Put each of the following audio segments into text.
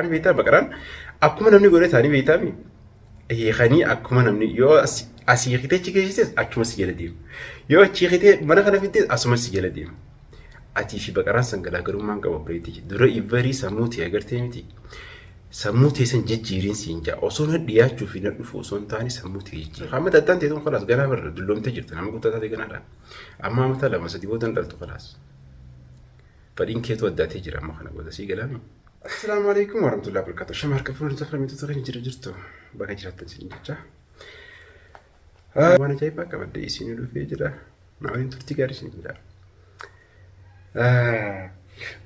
Ni beektaa baqaraan akkuma namni godhe taanii beektaa mi? Hiikanii akkuma namni yoo asii hiikitee achi geessites achuma si jala deema. Yoo achi hiikitee mana kana fiddes asuma si jala deema. Atii fi baqaraan san garaagarummaa hin qabu obboleettii. Dura ibarii sammuu tee agartee miti. Sammuu tee san jijjiiriin siin jaa. Osoo na dhiyaachuu fi na dhufu osoo hin taane sammuu tee jijjiiri. Amma daddaan teetuun kalaas ganaa barra dulloomtee jirta nama guddaa taate ganaadha. Amma amata 2 3 booda hin dhaltu kalaas. Fadhiin keetu addaatee jira amma kana booda sii galaami. Assalaamu alaikum warahmatullahi wabarakatuh. Shama harka fuudhan safra mitoota keenya jira jirtu bakka jiraattan isin jecha. Waan ajaa'ibaa qabadde isin dhufee jira. Na waliin turtii gaarii isin jira.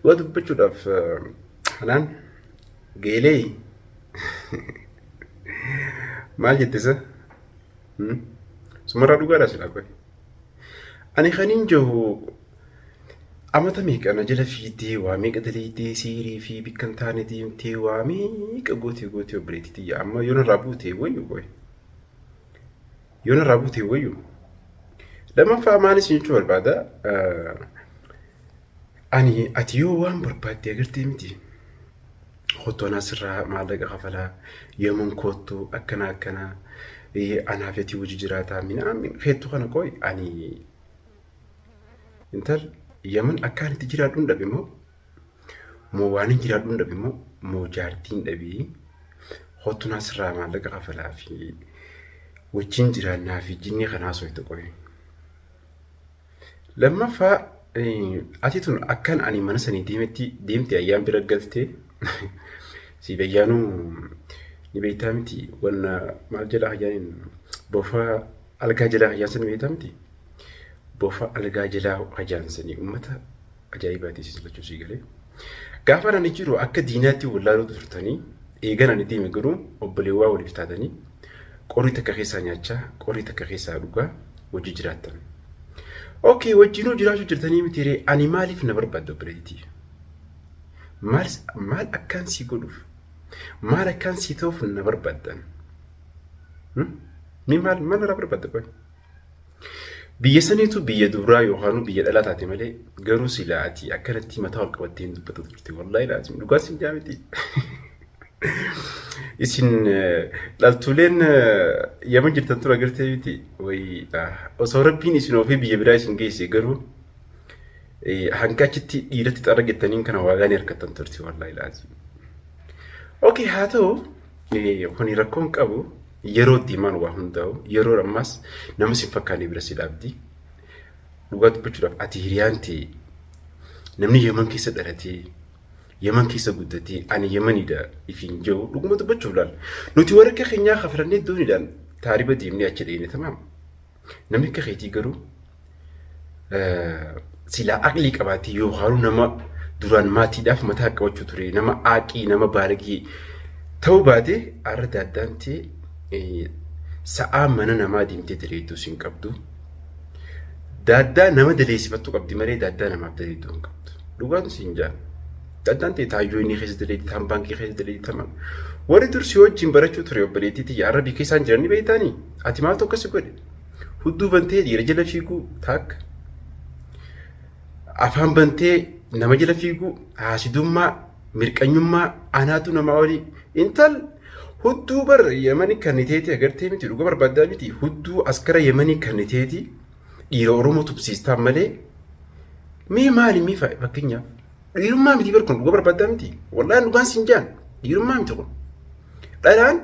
Dhugaa dubbachuudhaaf anaan geelee maal jette isa? Sumarraa dhugaadha silaa qoy. Ani kanin jiru amata meeqa na jala fiiddee waa meeqa daleeydee siirii fi bikka hin taane deemtee waa meeqa gootee gootee obboleettii tiyya amma yoo narraa buute wayyu qoy. Yoo narraa buute wayyu. Lammaffaa maal isin jechuu barbaada? Ani ati yoo waan barbaadde agartee miti. Kottu anaa sirraa maallaqa kafalaa yeman kottu akkana akkana anaa fetii hojii jiraataa minaamin feettu kana qoy ani intal yeman akkaan itti jiraadhuun dhabe moo moo waan hin jiraadhuun dhabe moo moo jaartiin dhabee kottu naa sirraa maallaqa kafalaa fi wajjin jiraannaa fi jinnii kanaa soytu qoy. Lammaffaa ati tun akkan ani mana sanii deemetti deemte ayyaan bira galte siif ayyaanuu ni beektaa miti wanna maal jalaa ayyaaniin bofa algaa jalaa ayyaan sanii beektaa miti bofa algaa jalaa ayyaan sanii ummata ajaa'ibaati isin lachuu sii galee. Gaafa ani jiru akka diinaatti wallaaluu turtanii eegan ani deeme garuu obboleewwaa waliif taatanii qorii takka keessaa nyaachaa qorii takka keessaa dhugaa wajji jiraattan. Okay, wajjinuu jiraachuu jirtanii miti ree ani maaliif na barbaadda obboleettii? Maal maal akkaan sii godhuuf? Maal akkaan sii ta'uuf na barbaaddan? Mi maal maal narraa barbaadda qoy? Biyya saniitu biyya dubraa yookaan biyya dhalaa taate malee garuu silaa ati akkanatti mataa ol qabattee hin dubbatu turte. Wallaahi laasim dhugaa sin jaa miti. Isin dhaltuuleen yaman jirtan tura agartee miti. Wayi osoo rabbiin isin oofee biyya biraa isin geesse garuu hanga achitti dhiiratti xarra gettaniin kana waagaa ni harkattan turte wallaahi laasim. Okay haa ta'u kuni rakkoon qabu yeroo deemaan waa hundaa'u yeroo ammaas nama sin fakkaanne bira si dhaabdi. Dhugaa dubbachuudhaaf ati hiriyaan ta'e namni yaman keessa dhalatee Yaman keessa guddatee ani Yamanidha ifiin jiru dhuguma dubbachuuf laal. Nuti warra akka keenyaa kafalannee dooniidhaan taariba deemnee achi dheeyne tamaam. Namni akka keetii garuu silaa aqlii qabaatee yookaan nama duraan maatiidhaaf mataa qabachuu ture nama aaqii nama baalagee ta'uu baate har'a daaddaan ta'e sa'aa mana namaa deemtee daleedduu sin qabdu. Daaddaa nama daleessifattu qabdi malee daaddaa namaaf daleedduu hin qabdu. Dhugaan siin jaan. Daddaan ta'e taayyoo inni keessa daleetti, taan baankii keessa daleetti tamaan. Warri dur si wajjin barachuu ture obboleettii tiyya har'a biyya isaan jiran ni beektaanii? Ati maaltu akkas si godhe? Hudduu bantee dhiira jala fiiguu taakka. Afaan bantee nama jala fiiguu haasidummaa mirqanyummaa anaatu namaa olii. Intal hudduu bar yamanii kan teeti agartee miti dhuga barbaaddaa miti hudduu askara yamanii kan teeti dhiira Oromoo tubsiistaan malee mee maali mee fakkeenyaaf dhiirummaa miti bar kun dhuga barbaaddaa miti wallaahi dhugaan siin jaan dhiirummaa miti kun dhalaan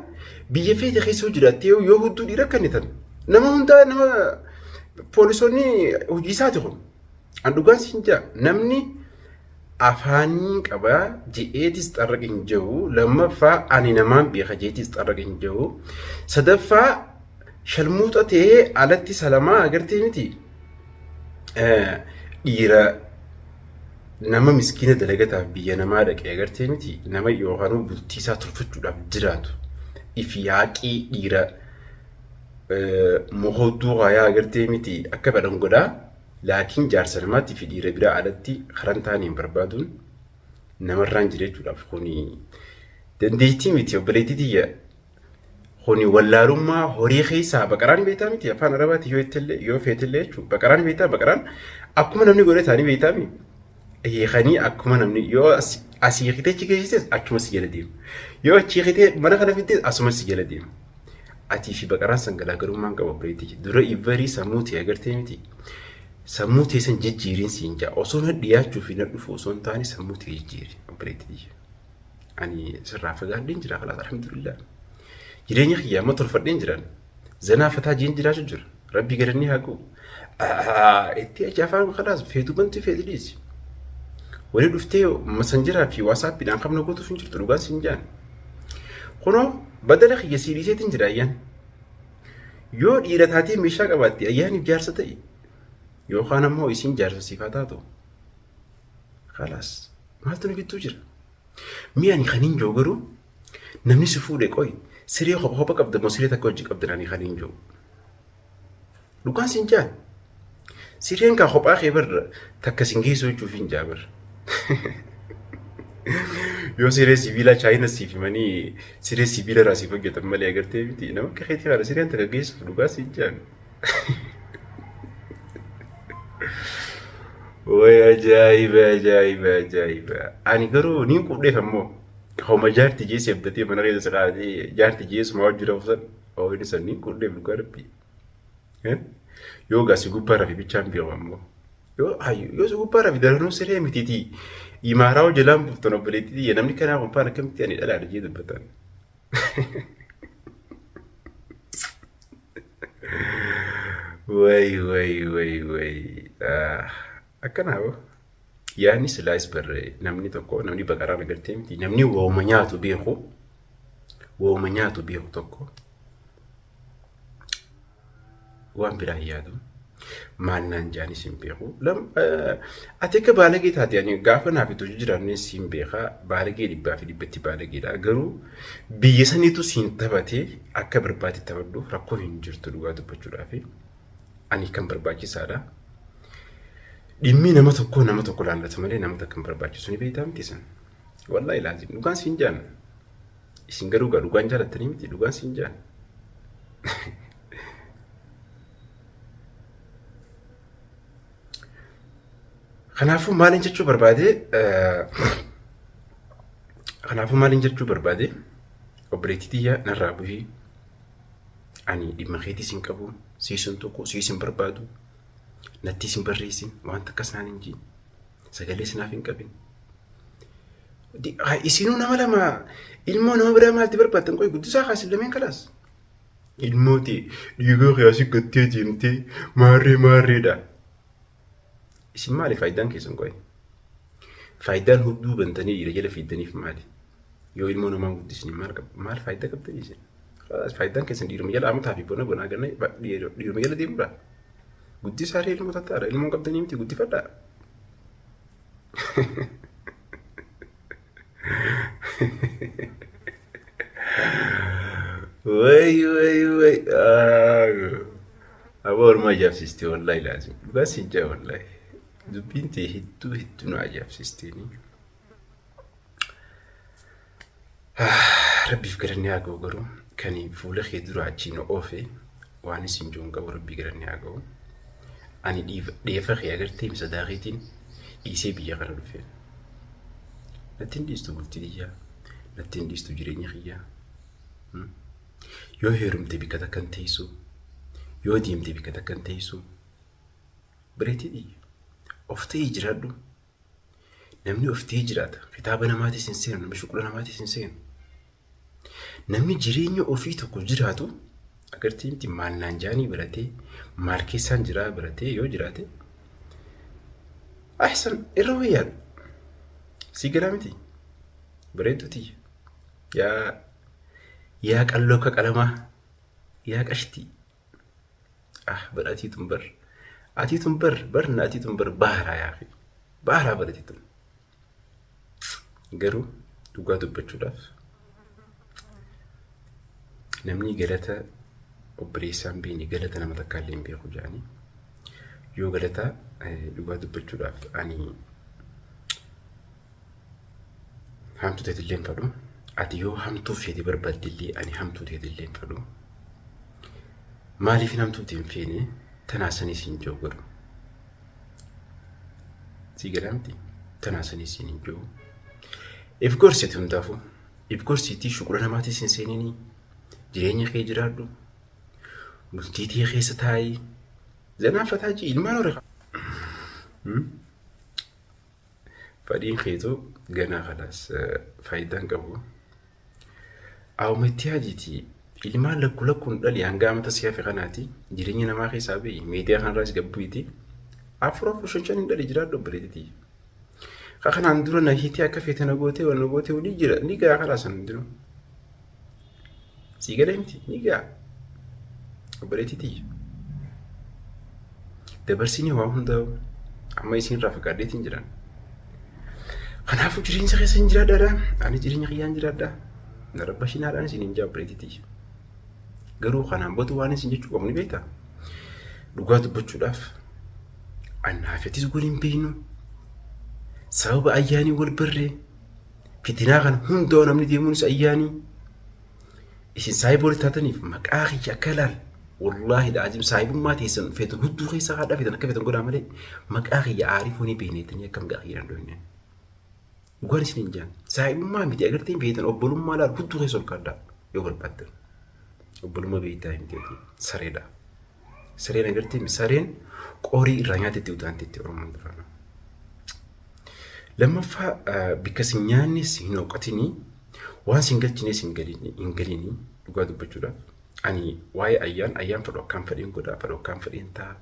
biyya feete keessa yoo jiraatte yoo hudduu dhiira kennitan nama hundaa nama poolisoonni hojii isaati kun an dhugaan siin jaa namni afaaniin qaba je'eetis xarraqa hin jiru lammaffaa ani namaan beeka je'eetis xarraqa hin jiru sadaffaa shalmuuxa ta'ee alatti salamaa agartee miti dhiira nama miskiina dalagataaf biyya namaa dhaqee agartee miti nama yookaan bultii isaa tolfachuudhaaf jiraatu ifi yaaqii dhiira muka haayaa agartee miti akka fedhan godhaa laakiin jaarsa namaatti fi dhiira biraa alatti karan taaneen barbaaduun namarraan jira jechuudhaaf kuni dandeettii miti obboleettii tiyya. Kuni wallaalummaa horii keessaa baqaraan beektaa miti afaan arabaati yoo ittillee yoo feetillee jechuudha. Baqaraan beektaa baqaraan akkuma namni godhe taanii beektaa mi? Hiikanii akkuma namni yoo Asii hiiktee achi geessites achuma si jala deema. Yoo achi hiiktee mana kana fiddes asuma si jala deema. Atii fi baqaraan san garaagarummaan qaba obboleettii. Dura ivarii sammuu tee agartee miti. Sammuu tee san jijjiiriin siin jaa. Osoo na dhiyaachuu fi na dhufu osoo hin taane sammuu tee jijjiiri obboleettii. Ani sirraa fagaadheen jira kalaas alhamdulillah. Jireenya kiyya amma tolfadheen jiran. Zanaa fataa jeen jiraachuu jira. Rabbi galanni haa ga'u. Itti achi afaan kalaas feetu bantu feetu dhiisi. Wali dhuftee masanjiraa fi waasaappiidhaan qabna gootuuf hin jirtu dhugaan siin jaan. Kunoo badala kiyya sii dhiiseetiin jira ayyaan. Yoo dhiira taatee meeshaa qabaatte ayyaaniif jaarsa ta'i. Yookaan ammoo isiin jaarsa siif haa taatu. Kalaas maaltu nu gidduu jira? Mi'a ani kan hin jiru garuu namni si fuudhe qoy siree kopha kopha qabda moo siree takka hojii qabda ani kan hin jiru. Dhugaan sin jaan. Sireen kaa kophaa kee barra takka sin geessu jechuuf hin jaa barra. Yoo siree sibiilaa chaayina siif himanii siree sibiila irraa siif hojjetan malee agartee miti nama akka keetii kana sireen takka geessuuf dhugaa sin jaan. Way ajaa'iba ajaa'iba ajaa'iba. Ani garuu niin qubdheef ammoo homa jaarti jeessi abdatee mana keessa si kaa'atee jaarti jeessu maa hojii rafusan hoo inni san niin qubdheef dhugaa rabbii. Yoo gaa si gubbaa rafi bichaan beeku ammoo. Yoo hayyu yoo si gubbaa rafi daranuu siree mitiitii imaaraa hojii laan buuftan obboleettii tiyya namni kanaa kun faan akkamitti ani dhalaadha jee dubbatan. Way way way way. Akkanaa hoo. Yaadni silaayis barre namni tokko namni baqaraan agartee miti namni wooma nyaatu beeku wooma nyaatu beeku tokko waan biraa hin yaadu. Maal naan jaanis hin beeku. Ati akka baalagee taate ani gaafa naaf itti hojii jiraanne siin beeka baalagee dhibbaa fi dhibbatti baalageedha. Garuu biyya saniitu siin taphatee akka barbaade taphadhu rakkoo hin jirtu dhugaa dubbachuudhaaf. Ani kan barbaachisaadha. Dhimmi nama tokkoo nama tokko laallatu malee nama takka hin barbaachisu ni beektaa miti isin. Wallaahi laazim dhugaan siin jaan. Isin garuu gaa dhugaan jaalattanii miti dhugaan siin jaan. Kanaafuu maaliin jechuu barbaade kanaafuu maaliin jechuu barbaade obboleettii tiyya narraa buhii ani dhimma keetii sin qabu siisun tokko siis hin barbaadu nattiis hin barreessin waan takkas naan hin jiin sagalee sinaaf hin qabin. Isinuu nama lama ilmoo nama biraa maalti barbaaddan qoy guddisaa kaasin lameen kalaas. Ilmoo tee dhiiga kee asii gattee deemtee maarree maarreedha. Isin maali faayidaan keessan qoy? Faayidaan hudduu bantanii dhiira jala fiiddaniif maali? Yoo ilmoo namaa guddisni maal maal faayidaa qabdanii isin? Faayidaan keessan dhiiruma jala amataa fi bona bonaa ganna dhiiruma jala deemuudha. Guddisaa ree ilmoo tattaadha. Ilmoon qabdanii miti guddifadhaa. Way way way. Aboo orma ajaa'ibsiiste wallahi laazim. Dhugaa siin jaa wallahi. Dubbiin tee hedduu hedduu na ajaa'ibsiisteeni. Rabbiif galanni haa ga'u garuu kan fuula kee dura achii na oofe waan isin jiru hin qabu rabbii galanni haa ga'u. Ani dheefa kee agartee misadaa keetiin dhiisee biyya kana dhufe. Natti hin dhiistu bultii tiyyaa. Natti hin dhiistu jireenya kiyyaa. Yoo heerumte bikka takka hin teessu. Yoo deemte bikka takka hin teessu. Bareetii tiyya. Of ta'ii jiraadhu. Namni of ta'ee jiraata. Kitaaba namaatis hin seenu, namni shuqula namaatis hin seenu. Namni jireenya ofii tokko jiraatu agartee miti maal naan jaanii baratee maal keessaan jiraa baratee yoo jiraate ahsan irra wayyaadha. Sii galaa miti bareedduu tiyya. Yaa yaa qalloo akka qalamaa yaa qashtii. Ah bar atii tun bar atii tun bar bar na atii tun bar baaraa yaa fi baaraa bar atii tun. Garuu dhugaa dubbachuudhaaf namni galata obboleessaa hin beekne galata nama takkaa illee hin beeku jedhanii yoo galata dhugaa dubbachuudhaaf ani hamtuu teetillee hin fedhu ati yoo hamtuu feete barbaadde illee ani hamtuu teetillee hin fedhu maaliif hamtuu tee hin feene tanaa saniis hin jiru garuu sii galaa miti tanaa sanii siin hin jiru. If gorsiti hundaafuu. If gorsiitii shuqula namaatis hin seeninii. Jireenya kee jiraadhu. Bultii tee keessa taa'ii. Zanaa fataa jii ilmaan hore. Fadhiin keetu ganaa kalaas faayidaan qabu. Awuma itti yaadiiti ilmaan lakku lakkuun dhali hanga amata si hafe kanaati jireenya namaa keessaa bahi miidiyaa kanarraas gabbuiti afur afur shan shan hin dhali jiraadhu obboleettii. Ka kanaan dura na hiitee akka feete na gootee wal na gootee ni jira ni ga'a karaa san hundinuu. Sii galee miti ni ga'a. Obboleettii tiyya. Dabarsinii waa hundaa'u amma isin irraa fagaadheetiin jiran. Kanaafuu jireenya keessa hin jiraadhaadha. Ani jireenya kiyyaan jiraadha. Na rabbashinaadhaan isin hin jaa obboleettii tiyya. Garuu kanaan booda waan isin jechuu qabu ni beektaa? Dhugaa dubbachuudhaaf annaafetis wal hin beeknu. Sababa ayyaanii wal barree fitinaa kana hundaa namni deemuunis ayyaanii. Isin saahiba wal taataniif maqaa kiyya akka ilaal. Wallaahi laazim saahibummaa teessan feetan hudduu keessaa haadha feetan akka feetan godhaa malee maqaa kiyya aariifuu ni beekneetanii akkam gaa kiyya hin dhoofne. Dhugaan isin hin jaan. Saahibummaa miti agartee feetan obbolummaa laal hudduu keessa ol kaadhaa yoo barbaaddan. Obbolummaa beektaa hin ta'e sareedha. Sareen agartee sareen qorii irraa nyaatetti utaantetti Oromoon duraan. Lammaffaa bikka sin nyaannes hin hooqatinii waan sin galchines hin galinii dhugaa dubbachuudhaaf. Ani waa'ee ayyaan ayyaan fedhu akkaan fedheen godha fedhu akkaan fedheen ta'a.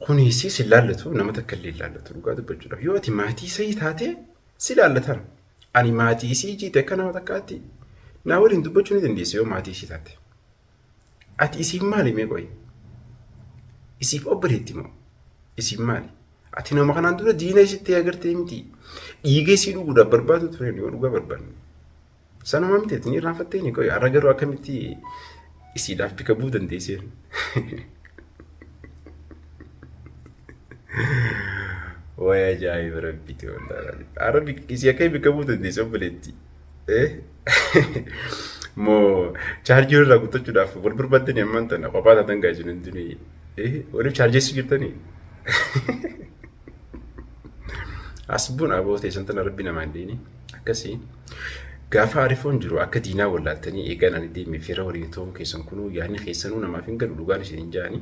Kunis si laallatu nama takka illee laallatu dhugaa dubbachuudhaaf. Yoo ati maatii isii taate si laallatan. Ani maatii isii jiite akka nama takkaatti naa waliin dubbachuu ni dandeessa yoo maatii isii taate. Ati isiif maali mee qoyi? Isiif obboleetti moo? Isiif maali? Ati nama kanaan dura diina isitti agartee miti. Dhiiga isii dhuguudhaaf barbaadu ture yoo dhugaa barbaanne. Sanuma miti ati ni irraanfattee ni qoyi. Har'a garuu akkamitti isiidhaaf bika bu'uu dandeesseen? Wayi ajaa'iba rabbiiti wallaahi. Har'a isii akka bika bu'uu dandeesse obboleetti. Moo chaarjii irraa guuttachuudhaaf wal barbaaddanii ammaan tana kophaa taatan gaa isin hundinuu waliif chaarjeessuu jirtanii. Asbuun aboo teessan tana rabbi namaa hin deeni akkasii gaafa arifoon jiru akka diinaa wallaaltanii eegaan ani deeme fira waliin ta'uun keessan kunuu yaadni keessanuu namaaf hin galu dhugaan isin hin jaanii.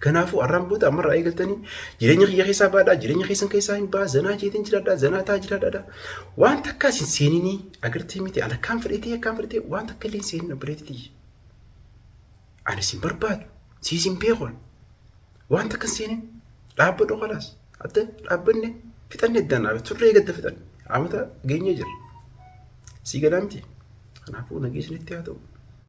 Kanaafuu har'aan booda ammarraa eegaltanii jireenya kiyya keessaa baadhaa jireenya keessan keessaa hin baa zanaa jeetiin jiraadhaa zanaa taa jiraadhaa waan takkaa isin seeninii agartee miti an akkaan fedhetee akkaan fedhetee waan takka illee hin seenin obboleetti tiyya. Ani isin barbaadu siis hin beekon waan takka hin seenin dhaabbadhu kalaas adda dhaabbanne fixanne iddaan dhaabe turree gadda fixanne amata geenyee jirra. Sii galaa miti. Kanaafuu nageessinitti haa ta'u.